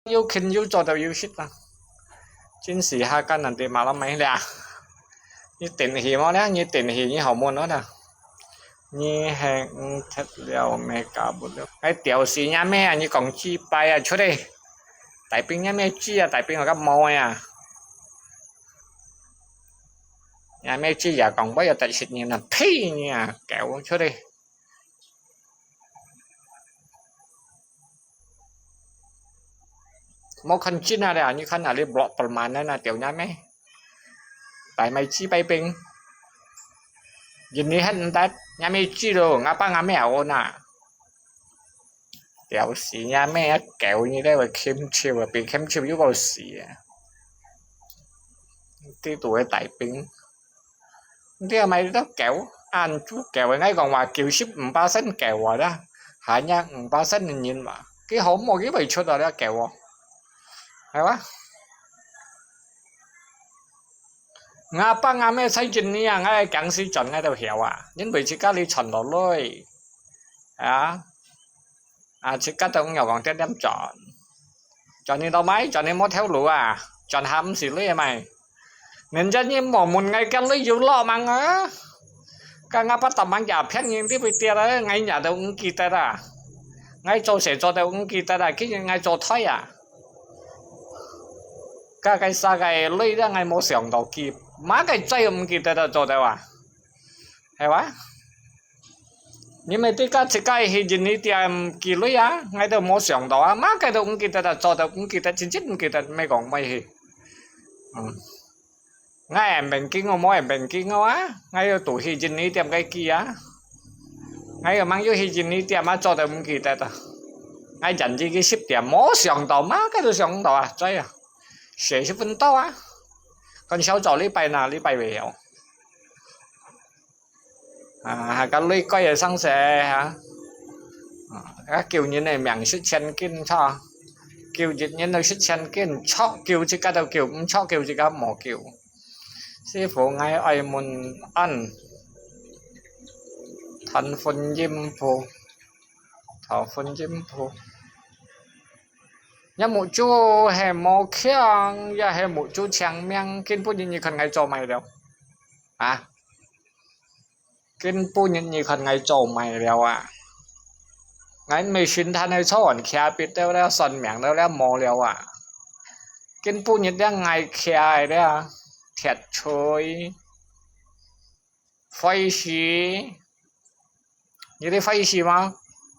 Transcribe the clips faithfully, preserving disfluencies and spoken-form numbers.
又近又做到又食啊。真係下間人哋馬拉米了。你電器麼了？你電器你好問我啦。你係毋得了，咩搞不了？哎，屌死你阿妹啊！你講幾擺啊？出去！大兵你阿妹知啊！大兵我个毛呀！你阿妹知啊！講不要得食你啊！呸你啊！狗出去！ Mau kan cina dia, ni kan ali blok permanen na tiau nyame. Pai mai ci pai ping. Jeni han entat, nyame ci lo, ngapa ngame au na. Tiau si nyame, kêu ni dai wai kim chiu, pi kim chiu yu kau si. Ti tu wai tai ping. 你係咪都狗？恁豬狗，𠊎講話九十五巴仙狗啊啦，還有五巴仙个人嘛，佢好無佢會出來了狗哦，係哇？𠊎爸𠊎姆在印尼啊，𠊎驚死轉𠊎都曉啊，因為自家裡賺到鐳啊，啊，自家都有講點點賺。 轉你到買，轉你無頭路啊，轉下毋係鐳啊買。人家你無問𠊎个鐳有落網啊？該𠊎不打網也騙人，你會跌啊，𠊎也都毋記得啊。𠊎做事做到毋記得啊，今日𠊎做台啊。該个啥个鐳啊，𠊎無想到佢，麼个再毋記得啊，做到啊，係哇？ 你乜自家自家去印尼店寄鐳啊？𠊎都無想到啊，麼个都毋記得啊，做到毋記得，真真毋記得，毋係講麼去。嗯，𠊎毋免驚哦，無毋免驚哦啊，𠊎有都去印尼店个寄啊，𠊎有吂有去印尼店啊，做到毋記得啊。𠊎印尼个十點，無想到，麼个都想毋到啊，知啊，四十分到啊，看小組禮拜哪，禮拜會有。 啊，還个鐳改个生死哈。啊，救人个命值千金錯，救一人都值千金，著救自家都救，毋著救自家無救。師傅，𠊎愛問安，談婚姻簿，談婚姻簿。若目珠係無強，也係目珠青盲，今晡日你看𠊎做麼个了？啊？ 今晡日你看𠊎做麼个了啊？𠊎毋係神探个，坐安徛別兜了，算命兜了，無了啊。今晡日了𠊎徛个了，鐵錘，飛時，你知飛時無？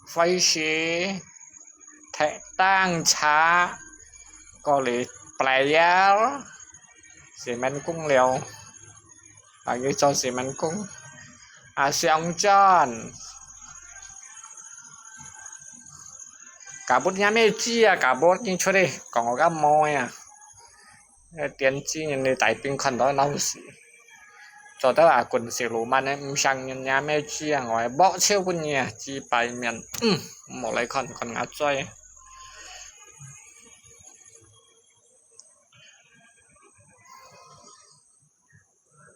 飛時，踢單車，過來player，洗面工了。 啊，佢做洗面工。啊，上轉。Kabut若姆知啊，kabut你出去，講𠊎个妹啊。呃，電視人个大兵看到鬧死。做到啊，滾死路慢个，毋想人若姆知啊，𠊎个目睭分你啊，幾百面，嗯，無來看，看𠊎嘴。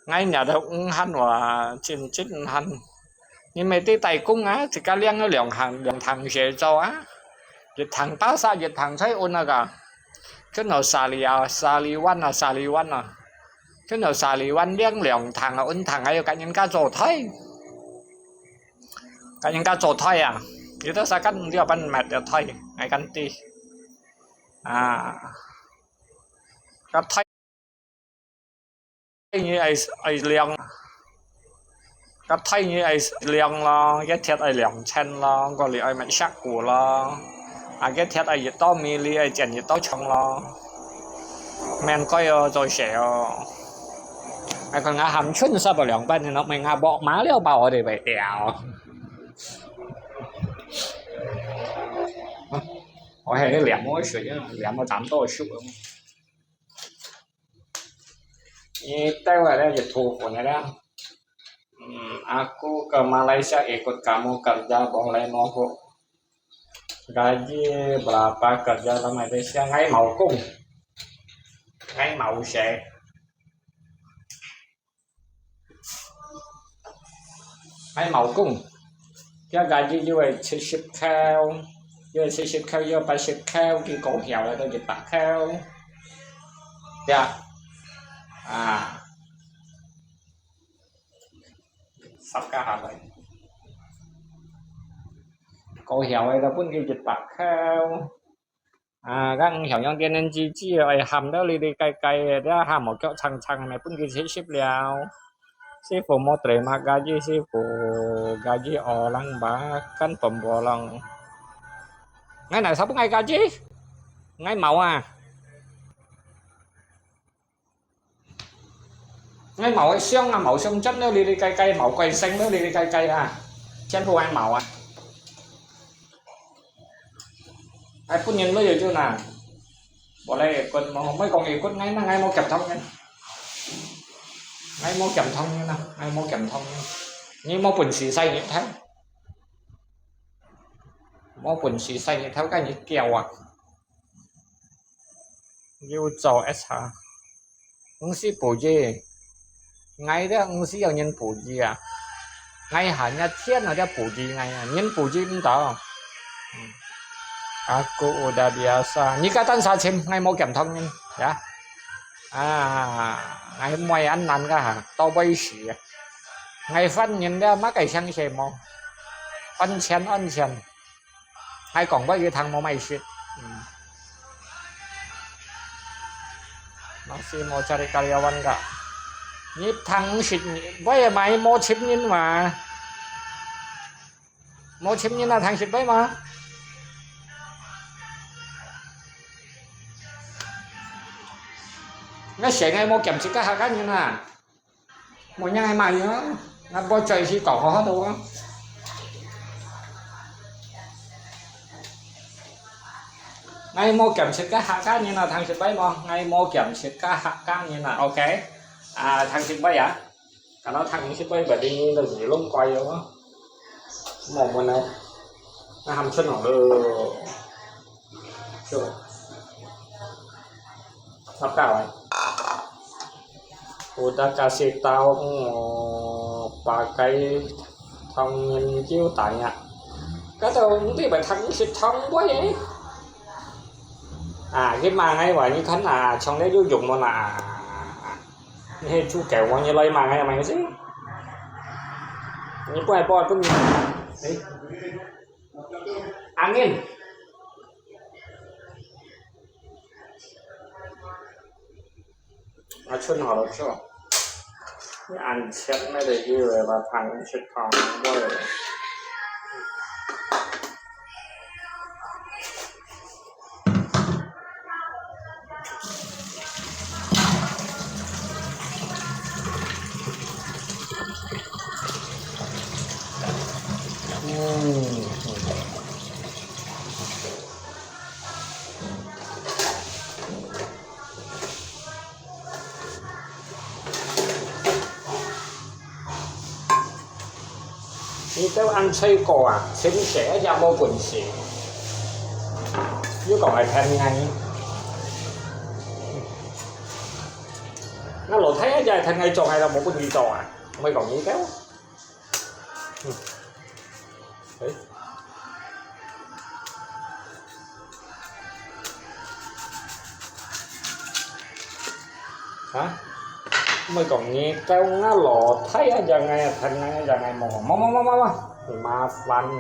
𠊎若都毋閒話，真真毋閒。你乜知大工啊，自家領个兩行，兩堂事做啊。一堂巴沙，一堂在運啊个。跟到沙里啊，沙里灣啊，沙里灣啊。跟到沙里灣領兩堂啊，運堂還要跟人家做台。跟人家做台啊，有得啥跟了班買了台，還跟地。啊，个台 你愛，愛量，个台你愛量咯，一鐵愛兩千咯，過你愛買石股咯，啊，一鐵愛一多米，你愛剪一多長咯，免貴哦，做事哦。哎，看𠊎喊春殺到兩百年咯，咪𠊎บอกมาแล้วเปล่าเดี๋ยวไปเดี๋ยว。我還是兩毛水啊，兩毛賺多少啊？ Ini teh wala je tuh punya dah. Hmm, aku ke Malaysia ikut kamu kerja boleh mogok. Gaji berapa kerja di Malaysia? Ngai mau kung. Ngai mau se. Ngai mau kung. Dia gaji juga 七十 kau. 要七十箍，要八十箍，佢過曉个都一百箍。呀，啊，十加下來，過曉个都分佢一百箍。 啊，該毋曉用電電子紙，愛喊到哩哩該該个，這喊無腳長長个，分佢七十了。Sifu mau terima gaji, sifu gaji orang bahkan pemborong. Ngai nai sabo ngai gaji? Ngai mau ah. Ngai mau ai siang ah, mau siang chap neu li li kai kai, mau kai seng neu li li kai kai ah. Chén phu ai mau ah. Ai pun nyen lo yo chu na. Bo lai ikut mo, mai kong ikut ngai na, ngai mo kiam thong nyen. Ngai mo kiam thong nyen na, ngai mo kiam thong nyen. Ni mo pun si sai ni thang. Mo pun si sai ni thang kai ni kiao ah. Yû chô ét ha. Ung si pû yî. Ngai liá ung si yau nyin pû yî à. Ngai hà nhật thiên à, liá pû yî ngai à. Nyin pû yî mtao. Aku udah biasa. Nyi ka tan sa chim, ngai mô kiam thong nyin. Ya. À, ngai muai ăn năn ka hà. Tao bai sì à. Ngai phân nyin liá má cái sang sê mô. Ăn chèn, ăn chèn. Hai kong bai kì thang mô mai sit. Masih mau cari karyawan ka? Nyi thang sit, bai mai mô chip nyin ma. Mô chip nyin na thang sit bai ma. Ngai seng ngai mô kiam sit ka hà ka nyin na. Mô nhang ai ma nyin. Ngai bô choi si tao hô hô tao. Ngai mô kiam sit ka hà ka nyin na thang sit bai mô. Ngai mô kiam sit ka hà ka nyin na. Ok. À, thang sit bai à. Ka nó thang sit bai bai đi nyin tao gì lông quay yo. Mô mô nai. Ngai hàm chun hông lơ. Sure. Sắp cao rồi. Udah kasih tahu mau pakai thong nyin kiu tanya. Kata nanti bai thang sit thong bai. À, cái mà ngay vậy như khán à, trong đấy du dùng mà là. Nhi chu kèo wang nhi lôi mà ngay mà gì. Nhi bai bai pun nhi. Angin. Ái chhut hâ lo chhô. Ăn chhiet me de yu-è ma thâng chhut thòng vo-è. Ngi têu ăn chai kô à, chim sẻ ya mô pûn sỉ. Yû kông ai then ngai. Nà lô thai ya then ngai chông ai la mô pûn ngi chông à. Mê kông ngi têu. Hả? Mày còn nghe tao ngã lò thấy á, giờ ngày thành ngày, giờ ngày một. Mau, mau, mau, mau, mau. Thì mà phanh.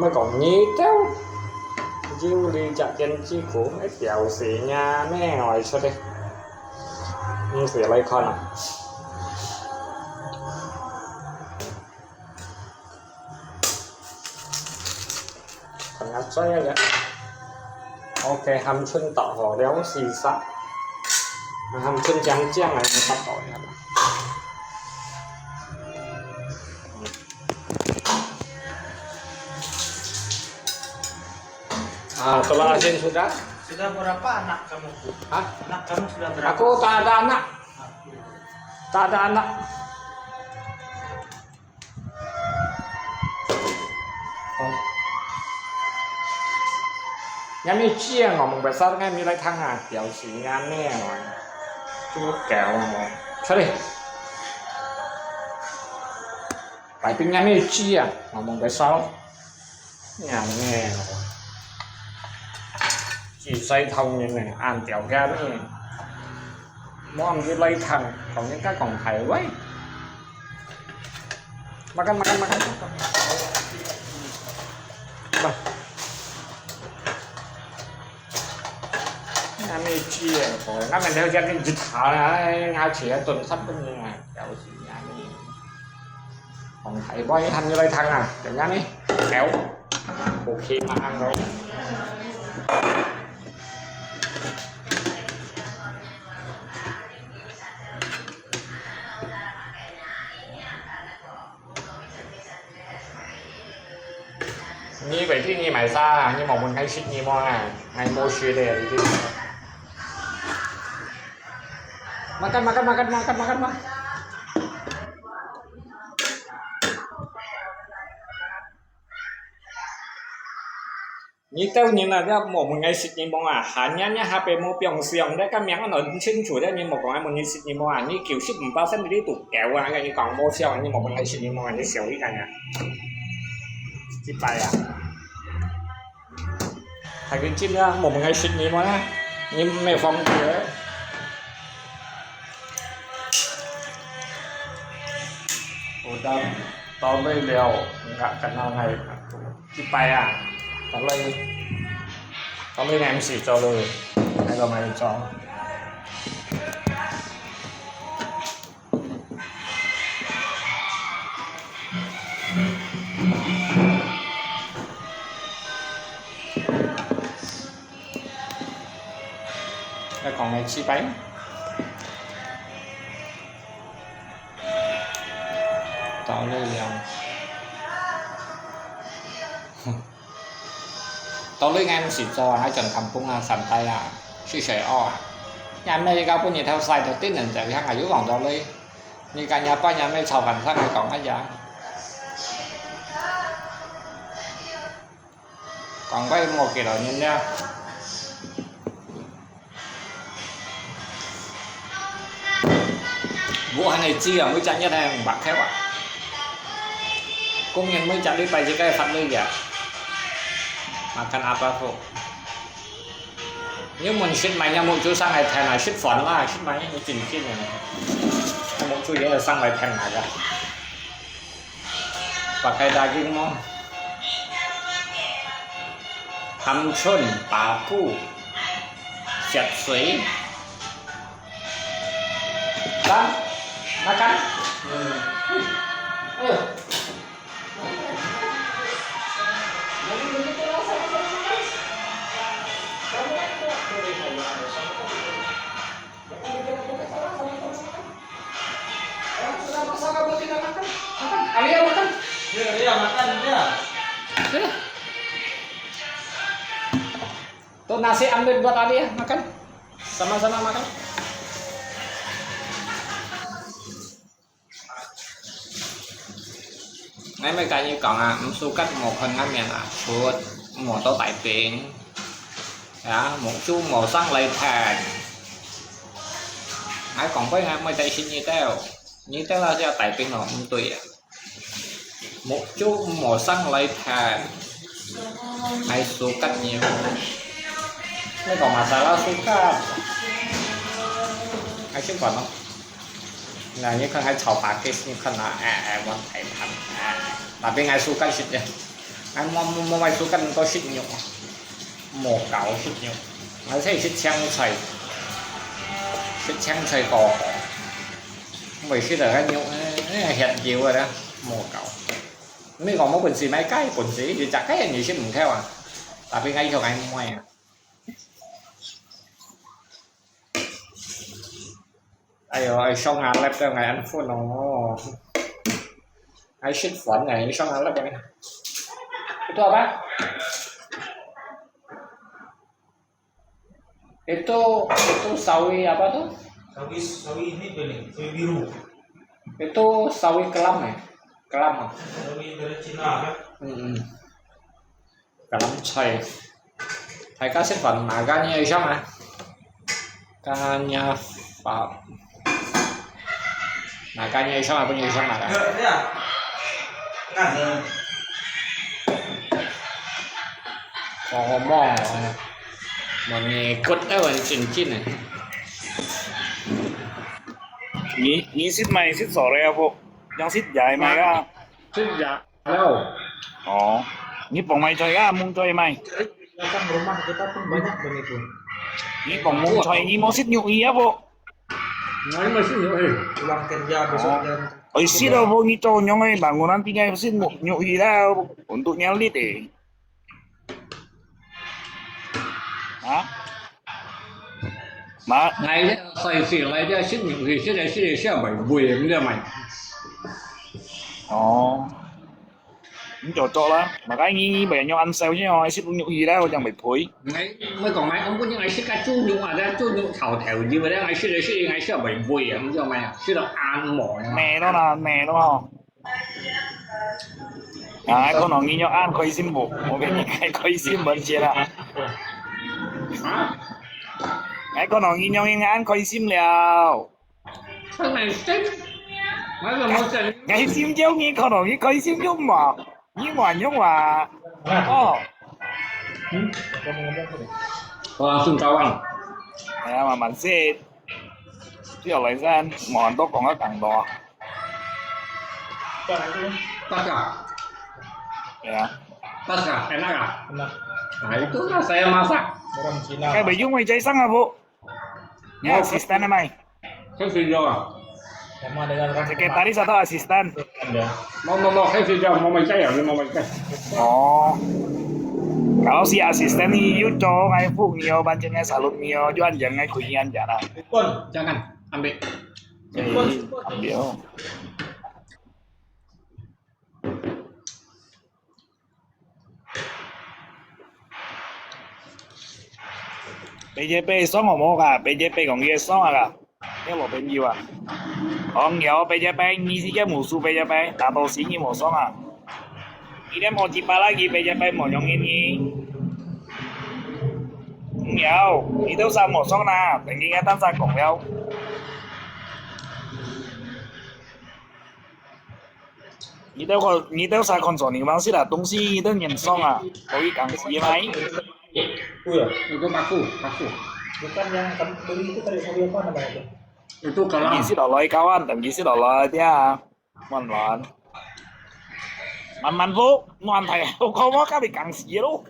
Mày còn nghe tao. Jiu li chặt chân chi cũng ấy tiểu sĩ nha, mẹ hỏi sao đây. Không sĩ lấy con à. Còn ngã xoay á. Ok, hâm chun tọt hổ liao xì sạ. Hâm chun chém chiang này tọt hổ liao. Ah, telah asin sudah? Sudah berapa anak kamu? Hah? Anak kamu sudah berapa? Aku tak ada anak. Tak ada anak. Nhà mi chia ngò mong bè sar ngai mi lai thang à, tiểu sĩ nhà mẹ ngò. Chú kéo ngò. Sorry. Bài tính nhà mi chia ngò mong bè sar. 娘呢，自細頭人呢，恁條件呢，望佢來聽，講人家講大話。Makan, makan, makan, makan. Bah. Ngã mi chia ko, ngã mi theo chân đi thả là ngã chia tuần sắp bên này, kéo gì ngã mi. Còn thấy bao nhiêu thằng như vậy thằng à, cái ngã mi, kéo. Ok mà ăn rồi. 你以為你買啥啊？你莫問𠊎食你無啊？𠊎無食咧，你知。Makan, makan, makan, makan, makan, makan. 你兜人啊，這莫問𠊎食你無啊？下年你下輩無放生，這个名安到清楚，這你莫講𠊎問你食你無啊？你九十五巴仙你都夠啊，你講無笑，你莫問𠊎食你無啊？你笑一个呀？一擺啊！還跟進啊，莫問𠊎食你無啊？你沒放過。 Udah tao lui liao, enggak kenal ngai. Kipai ah, tao lui, tao lui ngai mesti tao lui, ngai lo mai tao. Ngai kong ngai kipai. Tao lui liao. Tao lui ngai mesti tao, ngai chọn kampung ah, santai ah, sisai oh ah. Ngai America pun nyi thao sai tao tin nang jai hang ayu kong tao lui. Ni ka nya pa nya mai chao kan sang ngai kong aja. Kong pai mo kilo nyin lia. Vũ Hán này chi à, mới chặt nhất hay bạc thép à? Công nhân mới chặt đi bay chứ cái phát lui kìa. Makan apa, Phúc? Nếu mình shit mày nha, một chú sang ngày thèn là shit phỏn là shit mày, nó chỉnh chỉnh này. Một chú dễ là sang ngày thèn là kìa. Pakai daging mo. Hamsun, paku, siat sui. Bang, makan. Ayo. Alia makan. Ya, ya, makan, ya. Sini. Tuh nasi ambil buat Alia makan. Sama-sama makan. Ngai mai ka nyi kong ah, msu kat mo khon ngai mian ah, sut mo to tai ping. Ya, mo chu mo sang lai than. Ngai kong pai ngai mai tai sin nyi teo. Nyi teo la sia tai ping no, mtui ah. Mo chu mo sang lai than. Ngai su kat nyi. Ngai kong ma sa la su kat. Ngai sin kong no. Nè, nyi khon ngai chao pakis, nyi khon nà, eh, eh, wan thai than, eh. Tapi ngai su kat sit nyi. Ngai mo, mo, mo mai su kat to sit nyi. Mo kau sit nyi. Ngai sai sit chiang chai. Sit chiang chai ko. Mai sit ngai nyi, eh, eh, hiat jiu ah, mo kau. Nyi kong mo pun si mai kai, pun si, yu chak kai nyi sit mung kau ah. Tapi ngai kau ngai mo ah. Ayo, ai song ngalep ka ngai an phun no. Ai sit phun ngai song ngalep ka. Itu apa? Itu, itu sawi apa tu? Sawi, sawi ini bening, sawi biru. Itu sawi kelam ya? Kelam ah. Sawi dari Cina kan? Hmm. Kelam chai. Hai ka sit phun Naga nyi ai song ah. Ka nya fa. Naga nyi ai song ah, pun nyi ai song Naga. Ya, ya. Kan. 哦，好忙哦，忙个骨头很紧紧个。你你食麼个食素个啊不？yang食齋麼个啊？食齋了。哦，你傍麼个菜啊？蕹菜麼个？Datang rumah kita pun banyak begitu. 你傍蕹菜，你無食肉魚啊不？ Ngai masih nyo eh. Pulang kerja besok jam 哦，愛食咯，無你做樣个，bangunan tinggal食肉魚啦，untuk nyari个。啊？嘛？Ngai le sai si lai dia sit nyo eh sit le sit le sia bai bui em dia mai. 哦。 你就做啦，嘛該你你袂用恁燒先哦，係不肉魚啦，我講袂配。Ngai，我講ngai，我本應愛食个豬肉啊，但豬肉炒豆油个，但係食來食去，ngai食袂會啊，你知道嗎？食到暗無啊。咩咯啦，咩咯吼。啊，可能你要恁開心無？我跟你開開心文些啦。啊？哎，可能你用恁開心了。 開心，𠊎就無想。開心就你可能你開心就嘛，你玩就嘛。哦。嗯？我順交往。哎呀，慢慢食。這來先，無恁多講啊，講多。大家。對啊。大家，enak啊？Enak。Nah, itu lah saya masak. Orang Cina. Kayak baju mau jahit sang apa? Ni asisten na mai. Kan sudah ah. Sama dengan orang Sekretaris atau asisten? Ada. Mau, mau, mau, kan sudah, mau main saya, mau main saya. Oh. Kalau si asisten ni, you cowok ngai puk ni, oh, banjir ngai salut ni, oh, you anjang ngai kui anjang lah. Pun, jangan, ambil. Eh, ambil, oh. P J P爽好無啊？P J P講佢爽啊啦，你無朋友啊？哦，有P J P，你是个無輸P J P，打到死你無爽啊？你連無幾巴拉佢P J P無用你。有，你都上無爽啦，等佢个單殺講了。 你兜看，你兜儕看著你忙死啦，東西你兜人爽啊，可以講死嘛？對啊，itu paku, paku. Bukan yang tem-, beli itu tadi, mobil apa namanya itu? Itu 你 kalang. 識落來交換，等佢識落來，聽下，慢慢，慢慢步，慢慢，我講我甲你講死咯。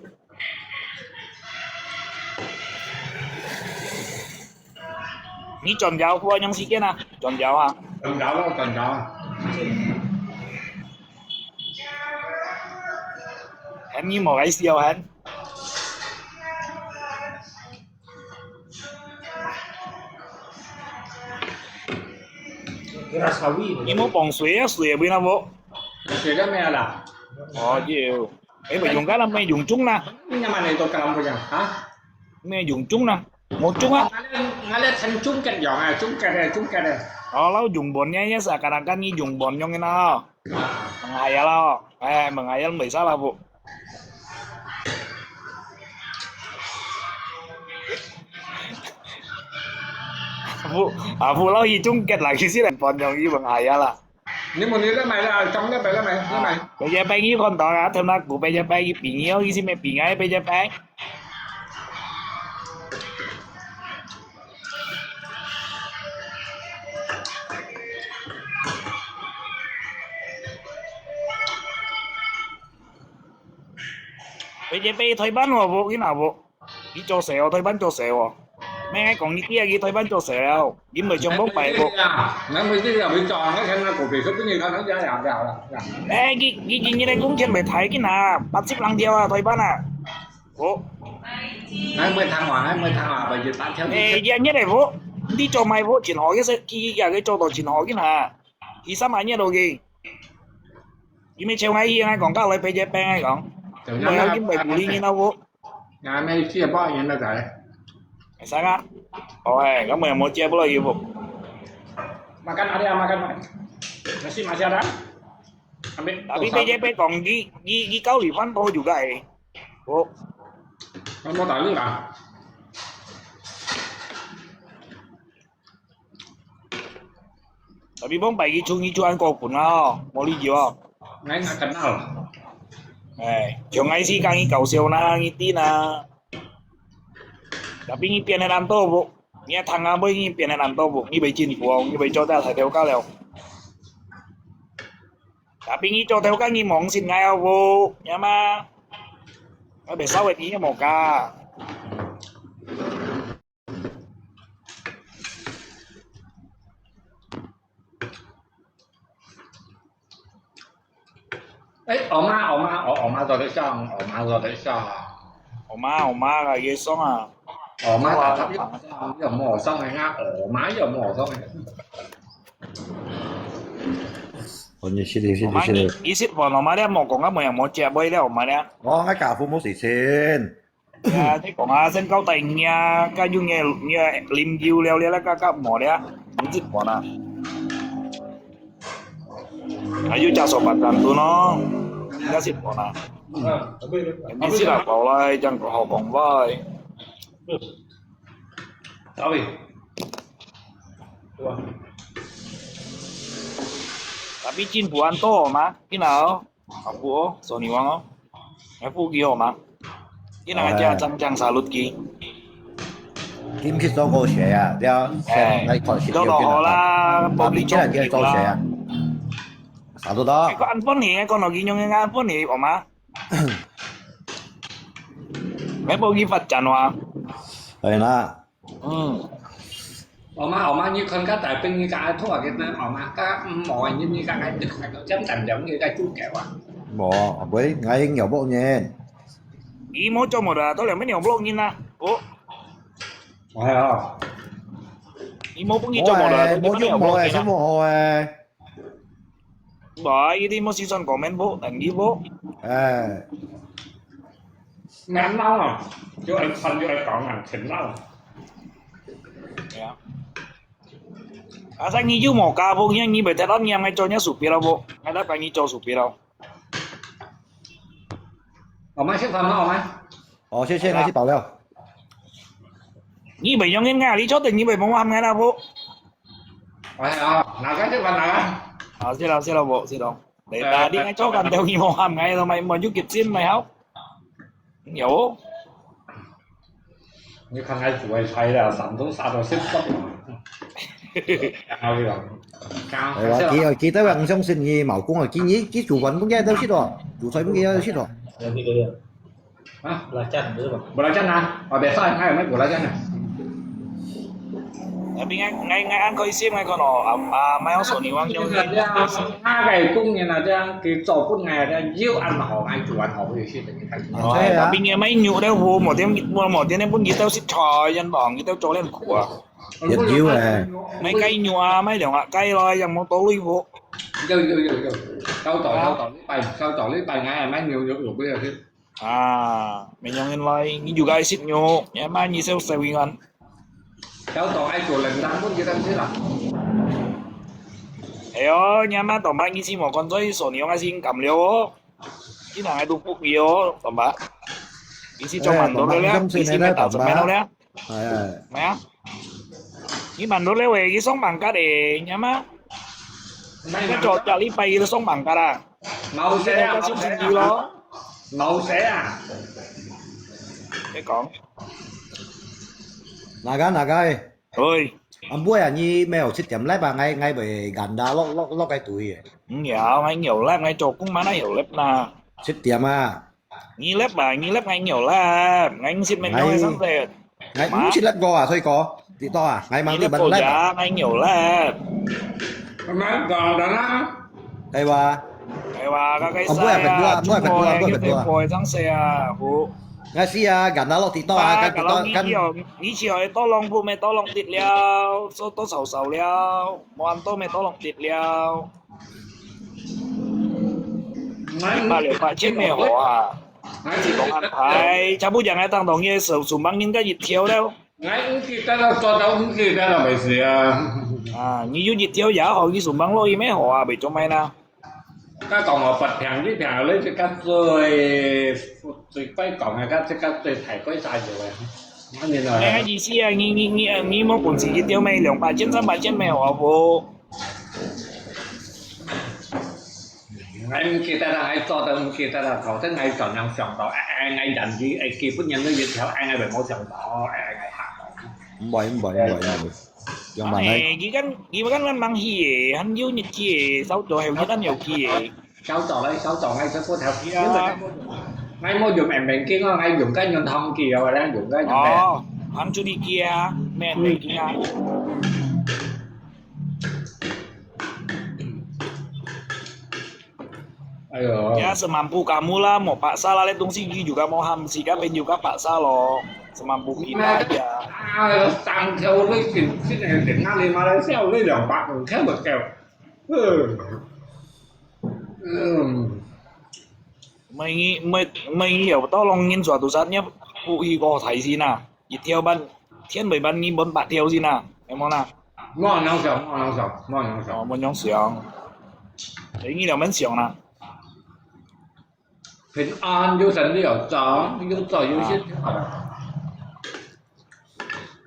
你轉校過恁樣時間啊？轉校啊？轉校咯，轉校啊。喊你無愛笑喊。Kira sawi. 你無放水啊？水也毋拿無？水都沒有了。哦，有。 哎，毋用个啦，毋用種啦。Ini mana itu kalam punya? Hah? 毋用種啦，無種啊。Ngalir, ngalir kan cungket yang, eh, cungket, eh, cungket, eh. 哦，老用本呢，也是啊，kadang-kadang你用本用个啦。Mengayal咯，哎，mengayal袂使啦，不。不，啊，不，老一種結啦，其實來本用一mengayal啦。 你問你咧買啦，中咧買咧買，咧買。P J P你看到啊，同那股P J P一比，你有意思咩？比啊，P J P。P J P台灣好無？你哪無？ 佢做事哦，台灣做事哦。咩講你知啊？佢台灣做事了，佢毋係上網擺个。Ngai mesti ya bisa, ngai kan aku besok punya kan aja ya ya ya. 哎，佢佢今日个工錢毋係大个啊，八十零條啊，台灣啊。哦。Ngai mesti tang wa, ngai mesti tang wa, bagi tak條。哎，日日个哦，你做賣哦，真好个事，佢佢佢做到真好个啊。佢三萬日落去，佢咪笑𠊎，佢𠊎講，搞來陪隻病𠊎講，毋係佢毋係鼓勵你那哦。 Ngai mesti apa yang nak cakap? Sangat. Oh, eh, kamu yang mau siap lagi, Bu? Makan ada, makan, makan. Nasi masih ada? Ambil. Tapi P J P kong di di di kau lipan tahu juga eh. Bu. Kamu tahu lah. Tapi bang pagi chung ni chuan kau pun ah, mau li jua. Ngai nak kenal. 哎，像𠊎係講你搞笑啦，你知啦。Tapi你變得恁多無？你愛聽下，你變得恁多無？你會進步哦，你會做到大頭家了。Tapi你做頭家，你望實𠊎好無？Ya嘛？𠊎會燒个你也無加。哎，我媽，我媽，我，我媽做得上，我媽做得上。我媽，我媽个也上啊。我媽打他又上，又没有上人家，我媽又没有上人家。哦，你是的，是的，我媽，是的。你，你識我，我媽咧，莫講啊，莫樣，莫接，莫了，我媽咧。哦，我家父母是亲。 Ya，你講啊，身高大你啊，該用个，你个啉酒了了，該个無了，你自管啊。啊，又加手板板凳咯，你个自管啊。你自家搞来，這樣好講話。Sorry。Tapi進步恁多嘛，你好。 Aku oh, Sony Wang oh. Aku gi oh ma. Ina aja cang cang salut gi. Kim kis to ko share ya, dia sen nai kon shit. Ito to hola, tapi kira kira to share ya. Salut to. Ko an pon ni, ko no gi nyong an pon ni, oh ma. Ngai po gi fat chan wa. Ai na. 嗯。我媽，我媽，你看个大餅，你个愛拖个呢，我媽，个，嗯，無，你，你个愛，你个愛，尖尖尖，你个煮个哇。無，阿妹，𠊎有肉呢。你莫做無得，都兩邊有肉呢啊。哦。哎呀。你莫分佢做無得，都兩邊有肉呢啊。無誒，無誒，先無好誒。 Ba, ini mo season comment po, thank you po. Eh. Ngàn năm à, cho anh Phan cho anh có ngàn chín năm. Ya. Asa ngi ju mo ka po, ngi ngi bai tet on ngi ngai cho nya supir po. Ngai ta pa ngi cho supir. Ở mai xếp phần đó, ở mai. Ồ, xếp xếp ngai xếp bảo leo. Ngi bai yong ngai li cho tên ngi bai mo ham ngai na po. Ôi, ờ, nào cái chứ còn nào á? Ờ, xin lỗi, xin lỗi bộ, xin lỗi. Để ta đi ngay chỗ gần theo nghi mô hàm ngay rồi mày mà giúp kịp xin mày không? Không hiểu. Như khăn ngay chủ ai sai là sẵn tốn xa rồi xếp sắp rồi. Cao đi rồi. Cao, Ê, cao xếp rồi. Ký, ký tới bạn trong xin nghi mạo cũng là ký nhí, ký chủ quán cũng nghe đâu xít rồi. Chủ xoay cũng nghe đâu xít rồi. Hả? Belacan, betul, Bang? Belacan, ah. Ôi, biasa, ngai, ngai, belacan, ah. Tapi ngai, ngai, ngai ăn khói xiêm ngai kon ổ, à, à, mai ổ sổ ni wang yong. Hai cái cũng như là thế, cái chỗ cũng ngày thế, nhiều ăn mà họ ngai chủ ăn họ có thể xếp được cái thành. Ôi, thế à? Tapi ngai mai nhu đeo vô, một tiếng, một, một tiếng nên cũng như tao xếp trò, dân bọn, như tao trò lên khua. Yết dữ à. Mai cái nhu à, mai dòng à, cái lo, yang một tô lui vô. Yo, yo, yo, yo. Tao tỏi, tao tỏi, lý bài, tao tỏi, lý bài, ngai, mai nhu, nhu, nhu, nhu, nhu. À, mình nhong in lai, ngi juga isit nyo, ya ma ngi sel sel wingan. Cháu tỏ ai của lần đang muốn kia đang thế là. Ayo, nya ma tỏ ma ngi si mo kon soi so ni yong ai sing kam liu. Ki nang ai tu puk yo, tỏ ma. Ngi si trong man dor le, ngi si me tao trong me le. Mẹ. Ngi man dor le we, ngi song bang kat e, nya ma. Ngi cho cha li pai ngi song bang kat a. Màu xé à, màu xé à. Màu xé à. Cái con. Naga, Naga ơi. Ơi. Anh buổi à, nhi mèo xích tiệm lép à, ngay, ngay bởi gần đó lóc, lóc, lóc cái túi. Không hiểu, ngay nhiều lép, ngay chỗ cũng mà nó hiểu lép nè. Xích tiệm à. Ngi lép à, ngi lép ngay nhiều lép. Ngay xích mèo ngay sẵn sệt. Ngai, hả? Ngi xí lép gò à, thôi có. Tí to à, ngai mang tí bánh lép à. Ngai nhiều lép. Ngai còn đó đó. Đây ba. Đây ba, các cái sai à, bố à, bố à, bố à, bố à. Bồi sang xe à, hú. Ngai xí à, gắn nó lọc tí to à, gắn tí to, gắn. Ngi chỉ hỏi to lòng hú mẹ to lòng tịt liao, số to sáu sáu liao, món to mẹ to lòng tịt liao. Ba liu ba chen me hua. Ngai chỉ có ăn phải, cha bu yang ai tăng đồng ye sầu sum bang nin ka yit thiau leo. Ngai ung ki ta la so ta ung ki ta la bai sia. À, ngi yu yit thiau ya ho ngi sum bang lo i me hua bai cho mai na. Ka kong ho pat piang li piang le che ka zui zui pai kong ka che ka zui thai koi sa yo. Ngai ni na. Ngai yi si a ngi ngi ngi ngi mo kun si yit thiau mai liang ba chen san ba chen me hua bo. 𠊎毋記得啦，𠊎早都毋記得啦，頭先𠊎常常想到，哎，哎，𠊎人佢，哎，基本人都一條，哎，𠊎就無想到，哎，哎，哎，嚇到。毋會，毋會，毋會，毋會。樣般呢？哎，佢kan，佢kan慢慢去个，還有日期个，稍早後日還有去个。稍早來，稍早，𠊎就不頭。因為𠊎無用，𠊎無用M banking哦，𠊎用該用通機哦，𠊎用該用咩？哦，行出去機啊，咩banking啊？哎喲，ya semampu kamu lah, mau paksa lah, 這東西佢又个無喊，自家朋友个paksa咯，semampu kita aja。啊，三條鐳真真係，等下你馬來西亞鐳兩百五千個夠。嗯。嗯。Mai ngi mai mai ngi yau tau long ngin suatu saatnya pu hi ko thai sina. Ithiau ban, thiên mười ban ngi bốn bát thiau sina. Em mona. Mo nang siang, mo nang siang, mo nang siang. Ồ, mo nang siang. Thế ngi liao mến siang na. Bình an, 有神有早，有早有先。À.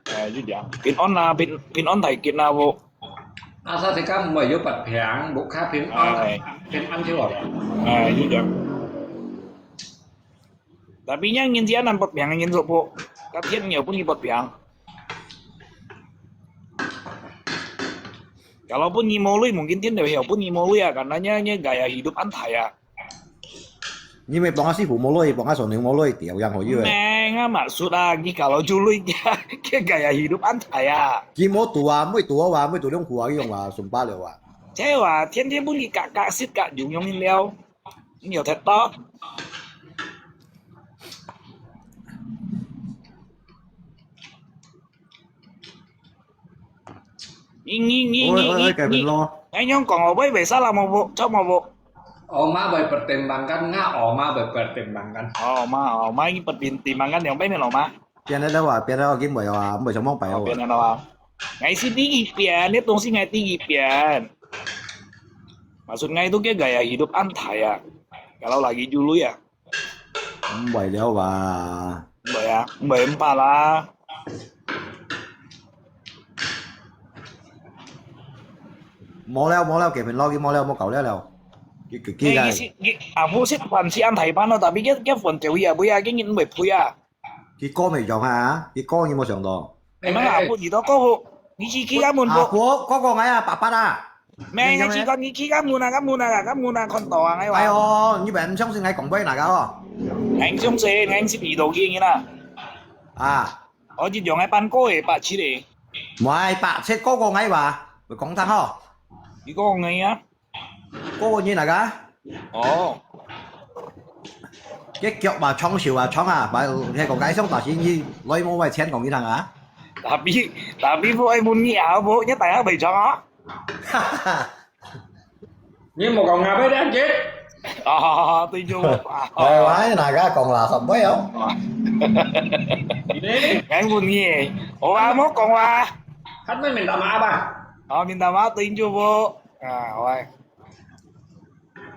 Ê, 就這樣。平安啦，平平安大吉啦，無。Asal sika 毋會有發病，無較平安，平安就好了。Ê, 就這樣。Tapi 呢，人家難發病，人做無，該天有分你發病。Kalau 分你無鐳，mungkin 天就曉分你無鐳啊，karena 呢，呢 gaya hidup 恁大啊。 你咪幫阿師傅無鐳，幫阿上娘無鐳，調樣好用誒。Meng啊，maksud啊，你kalau jului kia, kia gaya hidup antai啊。佢無度啊，每度啊，每度兩戶啊，佢用啊，順巴了啊。這啊，天天分佢格格食格用用了，你有聽到？ 你你你你你你，𠊎仰講哦，喂喂，salah無無，錯無無。Oma會 pertimbangkan，𠊎 oma會 pertimbangkan。哦，oma oma，你 pertimbangkan 兩擺咩咯嘛？變了咯啊，變了，今袂啊，毋會想望擺啊。變了咯啊。𠊎係第一遍，這東西𠊎第一遍。Maksud𠊎itu 个 gaya hidup antai啊，kalau lagi dulu啊。 毋會了吧？毋會啊，毋會毋怕啦。無了無了，結婚落去無了，無搞了了。佢佢佢佢。佢佢佢，阿婆識還是恁大班咯，tapi佢佢分掉佢啊，毋會啊，佢人毋會賠啊。佢哥未用啊？佢哥你無想到？你們阿婆遇到哥哥，你去去佢阿門婆。阿婆哥哥𠊎啊，爸爸啊。 Meng，你去看，你去看門啊，看門啊，看門啊，看到啊，𠊎話。哎喲，你毋相信𠊎講話哪个哦？𠊎相信，𠊎識遇到佢人啊。啊。我一樣个班過个，八七个。毋係，八七哥哥𠊎話，會講聽吼。你講个啊？哥哥你哪个？哦。佢腳嘛長，手嘛長啊，把，該個該上大先，你來無買錢講佢聽啊？Tapi，tapi 不愛問你啊，無，你大家袂長啊？ 你莫講𠊎會了解。啊，對，就我。哎，𠊎哪个講啦，什麼哦？你？𠊎問你，我話莫講話。Kan main minta maaf啊？啊，minta maaf，對，就我。啊，喂。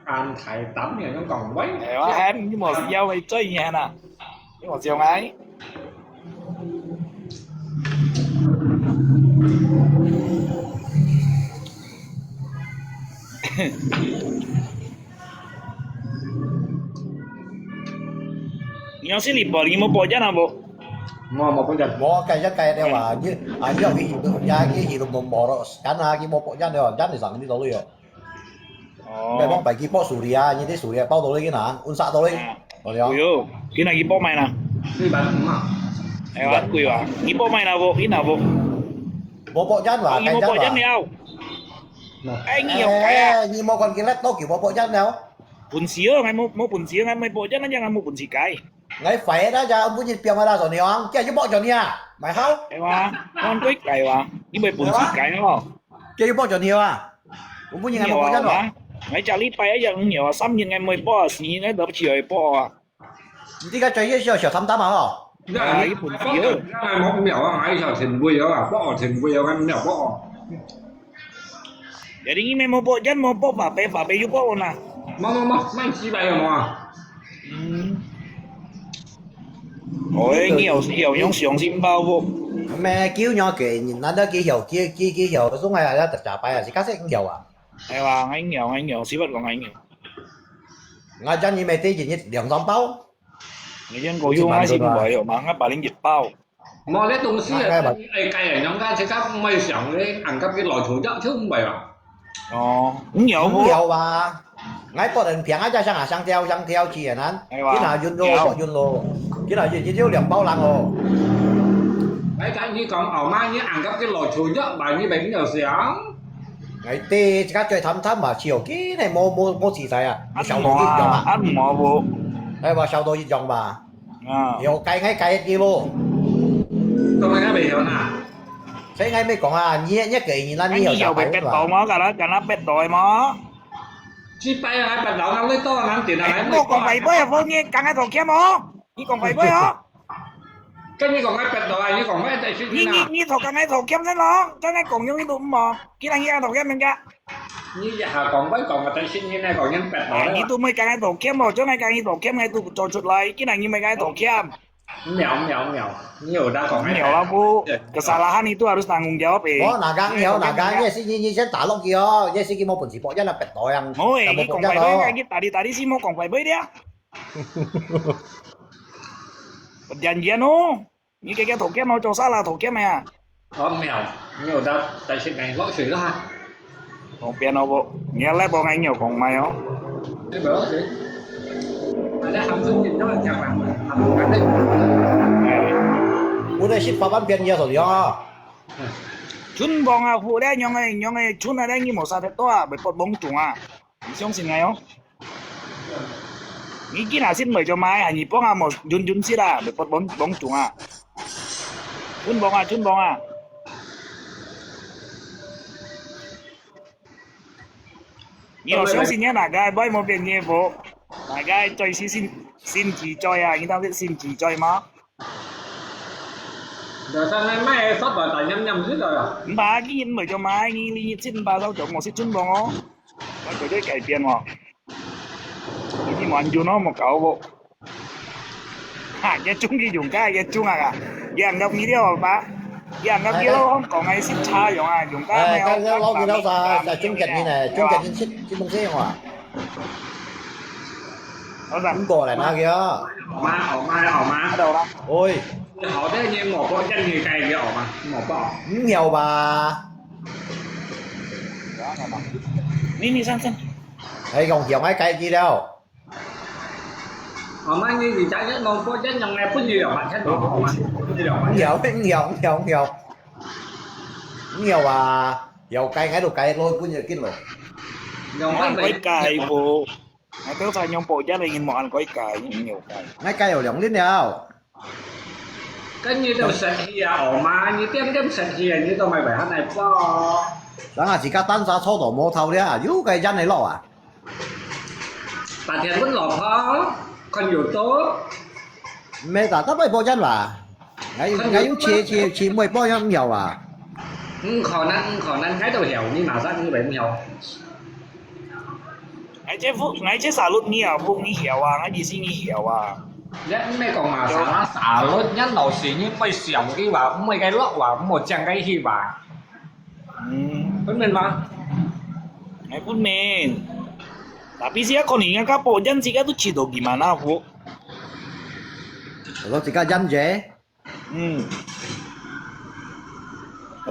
安排等你樣講喂。哎，我喊你莫笑，我追你啊。 你莫笑𠊎。你要是你報，你無報danh啊無？無，無報danh。無，該一該了啊，你，啊，你要去，你去都無，無咯，kan啊，佢無報danh了，danh你上你到位哦。 哦。Memang bagi pok Suria，你對 Suria 報到你去哪？Unsa到你？啊。哦，了。哎喲，佢哪佢報買哪？四百五啊。哎，哇，貴哇！你報買哪無？你哪無？無報danh哇，你無報danh了。哎，你有改啊？哎，你無看佢laptop，佢無報danh了。本事哦，𠊎無無本事，𠊎無報danh，那樣𠊎無本事改。 𠊎快啦，就本日變个啦，Johnny啊，今日要報Johnny啊，買好。哎哇，我對改哇，你會本事改哦。今日要報Johnny啊，我本日還無報danh哦。𠊎這禮拜一日五秒啊，三日𠊎無報啊，四日𠊎都起來報啊。你這個專業需要小擔當啊吼。啊，你本事哦。𠊎無五秒啊，𠊎小前輩啊，報前輩啊，𠊎無報。 Jadi你memang buat jan mau buat apa apa apa you buat mana? Mau mau mau main si bayar mau. Hmm. Oh, ini au au yang siang simbau bu. Mẹ kêu nhau kể nhìn nó đó kêu hiểu kia kia kêu hiểu, lúc này là tập trả bài à, chỉ cắt sẽ không hiểu à. Ai wa ngai ngiau ngai ngiau, sibat ko ngai ngiau. 𠊎將你買對一日兩三包。你先過用，𠊎先買哦，嘛，𠊎把你一包。無，這東西啊，哎，哎，哎，哎，人家自家買上咧，恁急去來做，就，就買啊。哦，你有無？你有啊。𠊎不能平啊，這上啊，上條，上條去啊，難。哎哇，今下運咯，有。運咯。今下運，一日有兩包人哦。哎，但你講，哦，嘛，你恁急去來做，就買你買你有上。哎，對，自家最貪貪嘛，笑，今日無，無，無自在啊，啊，小到一樣啊。啊，無無。哎，話小到一樣吧。 啊。有改，改，改一个咯。當然還袂曉啦。所以𠊎咪講啊，你，你个人啊，你有小白話嘛？你有白到無？敢若，敢若白到个無？這擺啊，白到啊，你到啊，難點啊，哎，莫講白話啊，你講个道歉哦。你講白話哦。跟你講个白到啊，你講个，但是你，你，你頭先个道歉先咯，真个講用你都毋好，既然你个道歉人家。 你一下講，𠊎講个，但是你來講，人白到啊，你都毋會講个道歉哦，將來講个道歉，𠊎都做出來，既然你毋會講个道歉。Mèo, mèo, mèo. 你有得講个。Mèo啦，不，kesalahan itu harus tanggung jawab eh. Oh, nagang mèo, nagang, 你係你，你先打落去哦，你係佢無本事，博人啊，白到樣，哦，哎，你講白話，你打你，打你先莫講白話的啊。Perjanjian哦。 你个个道歉哦，做salah道歉个啊？哦，mèo, mèo dah tak sik ngai lok sui lah. 方便哦不？你來幫𠊎有講買哦。這個是，大家含春緊都很強嘛，含春緊。哎。我在食飯飯邊也是一樣啊。春光啊，富咧，樣个，樣个，春啊，你無殺得到啊，袂發夢中啊。你相信𠊎哦。 你今下先買就買啊，你幫啊無準準食啊，袂發夢夢中啊。準幫啊，準幫啊。你有相信你哪个，買無變你無？哪个最是新，新奇嘴啊？你當是新奇嘴嗎？ Dah sangat mai sot dah tanyam-nyam sudah lah. Mbak, ini mah cuma ini licin bahasa Jawa mesti cun bongo. Kau jadi 改變哦。你啲玩具哦，莫搞哦。哈，一中佢用个，一中啊，一入你了吧？一入你了，講个係差樣啊，用个。哎，剛剛老米老師，在中間呢，中間呢，這，這東西用啊。 好啦。五個來拿佢啊。好嘛，好嘛，好嘛。Hello啦。喂。你好歹你五個，一人一個好嘛，五個。毋曉吧？你，你上，上。哎，用用愛改佢了。好嘛，你，你家一五個，一人來分你兩百千，好嘛？分你兩百千。毋曉，毋曉，毋曉，毋曉。毋曉啊，曉改，𠊎都改落，分你緊咯。兩百。愛改無？ 𠊎都在用保险个，你莫恁改改，你有改。𠊎改有兩年了。跟你都生氣啊，好嘛？你點點生氣啊，你都買袂下來包。人啊，自家單車坐到無頭了，又該人个路啊。白天問老婆，看有多。毋係打，打敗保险啦。 𠊎，𠊎有切，切，切，妹包也毋曉啊。毋可能，毋可能，𠊎都曉，你哪儕你會毋曉？𠊎這副，𠊎這沙律你啊，副你曉啊，𠊎意思你曉啊。你毋係講嘛，沙拉沙律，人老師你會笑佢話，毋會該落話，毋好講該去話。嗯。分明嗎？哎，分明。Tapi siya kau ni ngaka po jan siya tu chido gimana po? Kalau siya jan je. Hmm.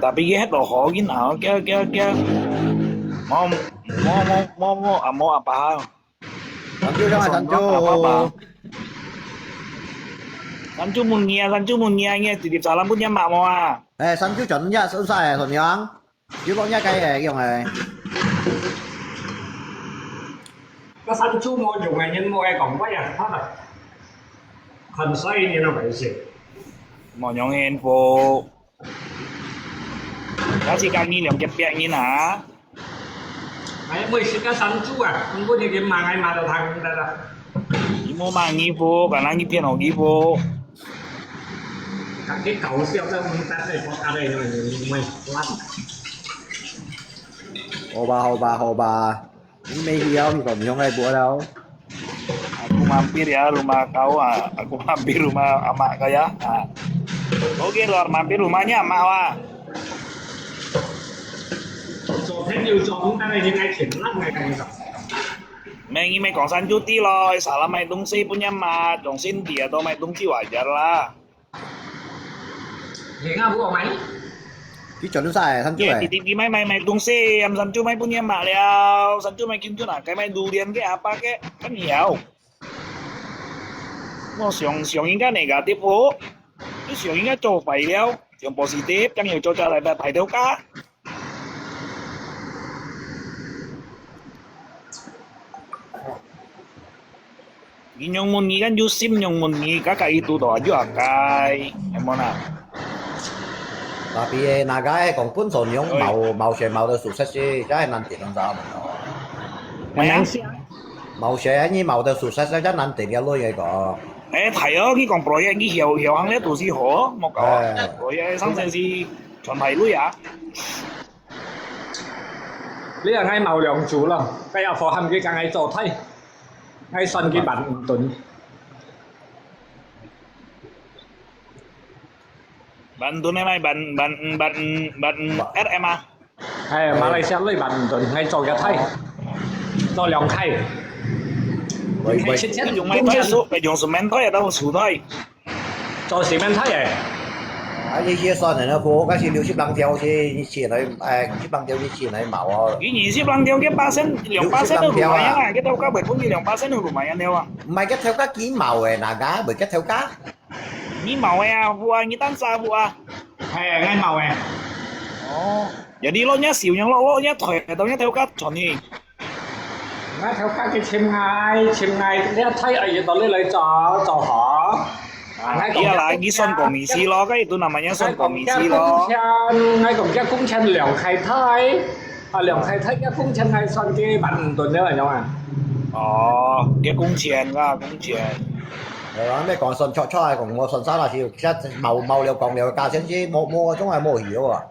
Tapi ye to ho gin ah, kya kya kya. Mau mau mau mau mau apa ha? Sanju jangan sanju. Sanju mun ngia, sanju mun ngia ngia titip salam pun ngia mak mo ah. Eh, sanju chọn ngia susah eh, Sonyang. Yuk ngia kai eh, yong eh. Ka sanju mo yong eh, nyen mo eh, kong wai ah, ha. Kan sai ni na bai se. Mo nyong en po. Kasi kami liang kepiak ni na. Ai, mo isi ka sanju ah, mun ni ke mangai ma da thang da da. Imo mangi po, kanang ipian ogi po. Kaki kau siap dah mun tak eh, kok ada yang ni, mo lan. Hoba, hoba, hoba. Ini mehi yau, mi kau mi hong ai buat tau. Aku mampir ya rumah kau ah. Aku mampir rumah amak kau ya. Ah. Oke, luar mampir rumahnya amak wah. 昨天有裝，但是應該挺爛的，跟你講。Meh, ni meh kong San Chu ti lo, salah mai tungsi pun ngiam mat, dong sin dia to mai tungsi wajar lah. 你看不我买？佢轉到晒，San Chu哎。Dia titip di mai mai mai tungsi, am San Chu mai pun ngiam mat liao, San Chu mai kim chu na, kai mai durian ke apa ke, kan hiau. Mo siang siang inga negative ho, ni siang inga cho fai liao, siang positive, kan hiau cho cho lai bai pai teo ka. Ni nyong mun ni kan yu sim nyong mun ni ka ka itu to yu akai, emang na. Tapi naga kong pun so nyong mau mau se mau de sukses si, jai nan ti nang sa. Maya. Mau se ni mau de sukses jai nan ti ya lo ye ko. Eh, thai yo, ni kong proyek ni hiau hiau hang le tu si ho, mo ko. Proyek sang sen si chon thai lui ya. 你啊，𠊎茅梁主咯，該阿婆喊佢講𠊎做忒，𠊎算佢萬五噸。萬五噸係咪？萬萬萬萬五 RM 啊？係，馬來西亞鐳萬五噸，𠊎做一忒，做兩忒。喂喂，用買忒，用買忒，用cement忒，到樹忒。 做cement忒个。啊，這些算了，那個，該是六十零條是一千來，哎，二十零條一千來茅哦。佢二十零條，佢八仙，兩八仙都買啊，佢頭家會分佢兩八仙都買啊，了啊。毋係，佢頭家幾茅个，哪个？毋係佢頭家？你茅个啊，有啊，你單儕有啊？係，𠊎茅个。哦，jadi落若少，若落落若退，到若頭家賺去。 𠊎頭家佢尋𠊎，尋𠊎，這忒愛到你來做，做好。啊，佢啊啦，佢算commission咯，該itu namanya算commission咯。𠊎講這工錢，𠊎講這工錢兩忒忒，啊，兩忒忒這工錢𠊎算佢萬五噸了，你知道嗎？哦，這工錢啊，工錢。係啊，你講算錯錯，講無算差啦，是，其實茅，茅了講了，價錢是無，無，總係無去啊。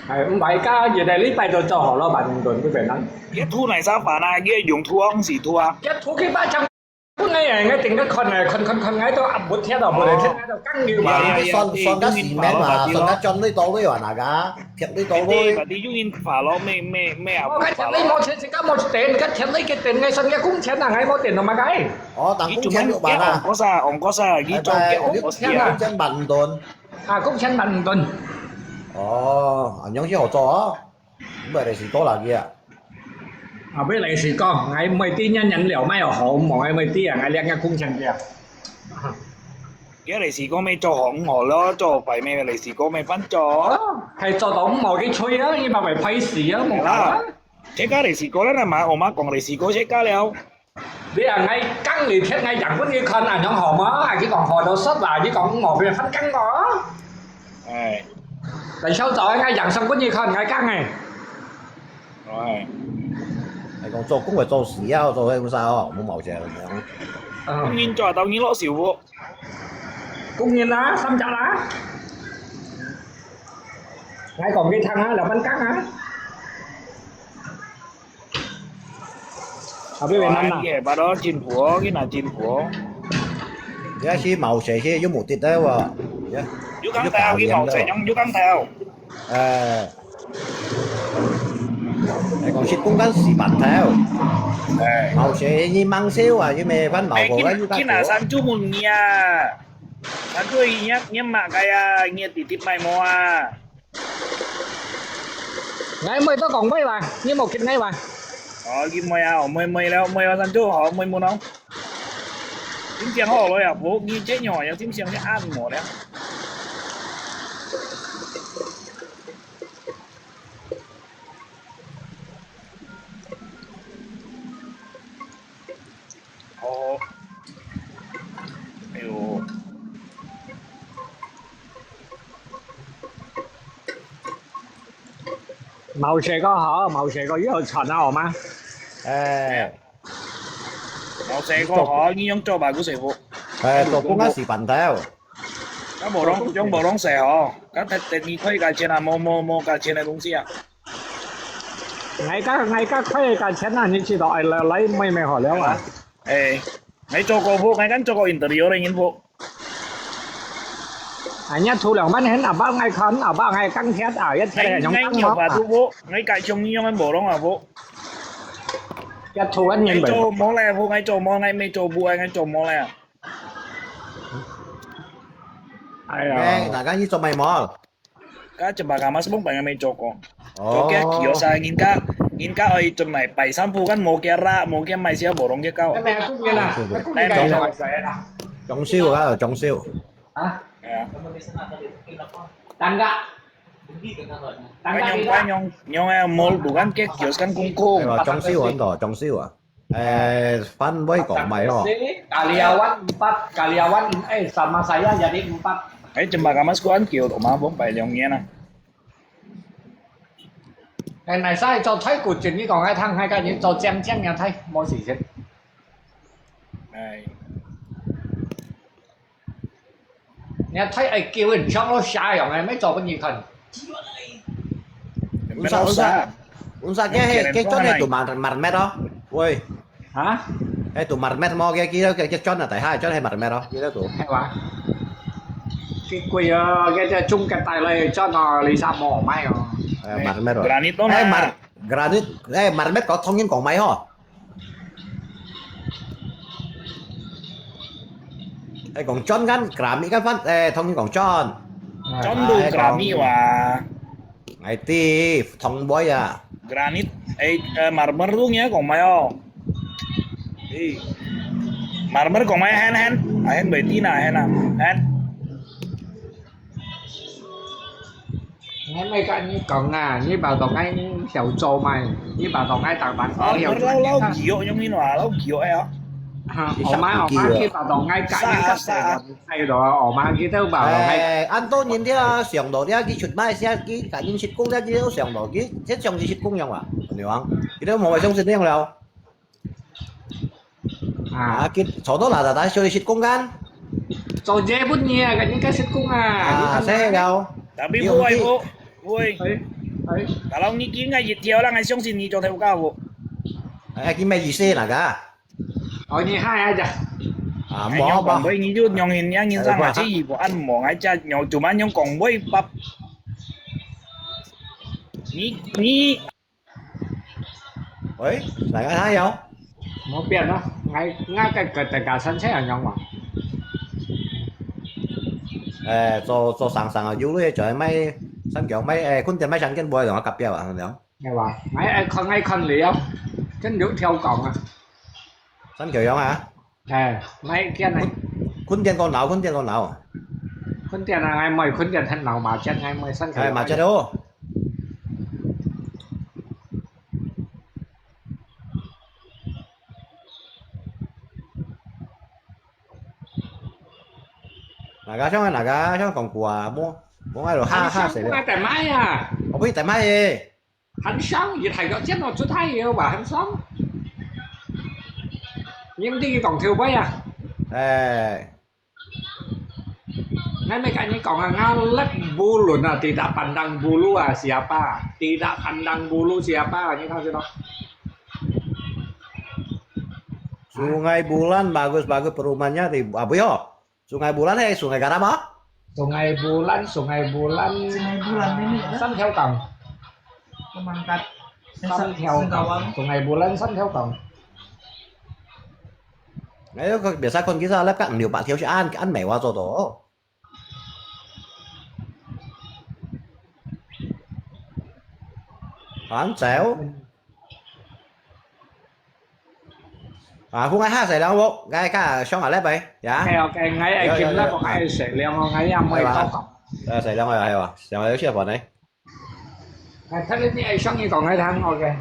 係，毋係，該一個禮拜就做好了，萬五噸，基本上。這土泥沙發啊，這用土啊，毋係土啊。這土佢把將本來啊，𠊎定个看啊，看看看，𠊎都啊，無聽到，無來聽，𠊎都講了嘛。你算，算个cement嘛，算个磚類多類啊，哪个？鐵類多類。Berarti用人發咯，咩咩咩啊？我看鐵類無錢，自家無錢，該鐵類个電，𠊎算个工錢啊，𠊎無電了嘛該。哦，當工錢六萬啊。Ongkos啊，ongkos啊，你做个ongkos啊。工錢萬五噸。 啊，工錢萬五噸。哦，恁樣就好做哦。毋係利是多啦佢啊。啊，毋係利是多，𠊎毋係知人人了，買好，毋係毋係知啊，𠊎領个工錢个。這利是哥咩做好毋好咯，做壞咩利是哥咩辦做？哦，係做到毋好个吹啊，你白白拍死啊，無搞啊。這個利是哥咧，那麼我們講利是哥這個了。 你啊，𠊎講你聽，𠊎樣分你看，恁樣好無？啊，佢講好就煞啦，佢講毋好，分你反講哦。哎。但小早，𠊎樣相分你看，𠊎講誒。哎。𠊎講做工个做事啊，做該種啥哦，無毛病恁樣。嗯。工人做到你落手無？工人啊，三隻啦。𠊎講你聽啊，兩分講啊。 Tapi Vietnam nah. Ye, padahal chính phủ, cái là chính phủ. Ya si mau se si, yuk mục đích đấy wa. Ya. Yuk kang tao, cái mau se, yuk kang tao. Eh. Eh, kong sit pung kan si bản thảo. Eh. Mau se ni mang siu à, yuk me phan mau ko kan yuk kang. Cái là san chu mun nia. San chu nia, nia mak kaya, nia titip mai mo à. Ngai mui to kong mui wa, ni mo kit ngai wa. Ôi, kit mui à, mui mui leo, mui wa san chu hó, mui mu nong. Chính siang hó lôi à, bố nghi chết nhỏ, ya chính siang cái ăn mỏ đấy. Ôi. Ai yo. Mau se ko hó, mau se ko yóò chọn hó ma. Eh. Mau se ko hó, ni yong cho ba gu se fu. Eh, to kung a si pan tao. Ka bo long, yong bo long se hó. Ka tet tet ni khoi ka chen a, mo mo mo ka chen a dong si a. Ngai ka, ngai ka khoi ka chen a, ni chi to ai lai mai mai hó liao a. Eh. Ngai cho ko fu, ngai kan cho ko interview le ngin fu. Anh nhá thu lòng bắn hến à bác ngay khấn à bác ngay căng thiệt à yết thiệt ngai, ngai nhong căng nhọc hó và à. Thu fu, ngai kai chong ni yong an bo long a fu. 一套一年咪。做無咧，我愛做無，𠊎未做過，𠊎做無咧。哎呀，哎，大家你做咩無？該就把gambar semua banyak未做過。哦。做个kiosk啊，人家人家愛做賣擺衫鋪，kan無个啦，無个賣些無弄个搞。哎，沒有，今年啊，今年該做麼个啦？裝修啊，裝修。啊？係啊。Tangga。Tangga。Kanyang kanyang，用个mall bukan个kiosk kan kungkung。係啊，裝修很多，裝修啊。 誒，番會講賣哦。Karyawan empat, karyawan, eh, sama saya jadi empat. Ay, cuma kamas kuan kiyo, umabong pa ilang yan ah. Eh, nai sai cho thái của chuyện như còn ai thăng hai cái những cho chém chém nhau thái, mỗi gì chứ. Ay. 你看，佢愛叫人上到下樣个，乜做分你看。Unsa, unsa, unsa，佢係，佢專係做market哦？喂，啊？係做market無？佢，佢，佢，佢專啊，大下專係market哦，佢都做。係哇？佢貴啊，佢這中間帶來專啊，你啥無買哦？誒，market哦。Granite哦，誒，mar-，granite，誒，market講通音講買吼。 誒，講磚kan，granite kan番，誒，通常講磚。磚都granite哇。𠊎知，通會啊。Granite，誒，誒，marmer都你講咩哦？誒，marmer講咩？Hen，hen，啊，hen會知啦，hen啊，hen。 𠊎毋係甲你講啊，你把當𠊎曉做嘛，你把當𠊎當當哦，曉做。老老幾哦，用你話老幾哦，哎呀。哈，我媽我媽佢把當𠊎甲你甲死我，你猜到啊，我媽佢都把當𠊎。誒，恁多年了，想到了，佢出賣先，佢甲人食公了，佢都想到，佢，這像是食公樣啊，對吧？佢都無會相信這樣了。 啊，佢坐到哪哪哪，就係食公間。做嘢本嘢啊，跟人家食公啊。啊，你看啊。係了。Tapi會，會，會。哎，哎。Kalau你今日一條，人還相信你做頭家無？哎，佢咩意思那個？哦，你害啊，這。啊，哎，無，無。你講會，你就用人家人生啊，哎，這一步按摩，哎，這用，就慢用講會吧。你，你 喂，大家好。無變咯，𠊎，𠊎个，个，大家生趣樣樣嘛。誒，做，做生生啊，有類就係賣生薑，賣，誒，坤店賣生薑，無愛同我夾標啊，恁樣。係哇，𠊎，𠊎看，𠊎看了，跟六條講啊。生薑樣啊？ 哎，買件呢？坤店講老，坤店講老。坤店啊，𠊎買坤店很老，麻雀，𠊎買三個。哎，麻雀哦。哪個像哪個像講古啊？莫，莫愛咯，哈哈，誰了？在買啊？我不是在買耶。 很香，一係个煎到出太油吧，很香。你毋知佢講條尾啊？誒。𠊎乜跟你講啊，𠊎lek bulun啊，tidak pandang bulu啊，siapa？Tidak pandang bulu siapa？你看知道？Sungai Bulan bagus-bagus perumahannya di Abuyo. Sungai Bulan係Sungai Garam啊？Sungai Bulan, Sungai Bulan, Sungai Bulan ini, ah, 三條港。Pemangkat. 三條港，Singkawang. Sungai Bulan 三條港。哎喲，佢別使看，其實那個五六百條係恁，恁美華做到哦。 還走？啊，𠊎下洗涼屋，𠊎加上下禮拜，呀。OK，OK，𠊎愛緊啦，𠊎愛洗涼哦，𠊎也毋會到講。誒，洗涼啊，係哇，洗涼有食飯呢。誒，佢你愛上去講𠊎聽，OK。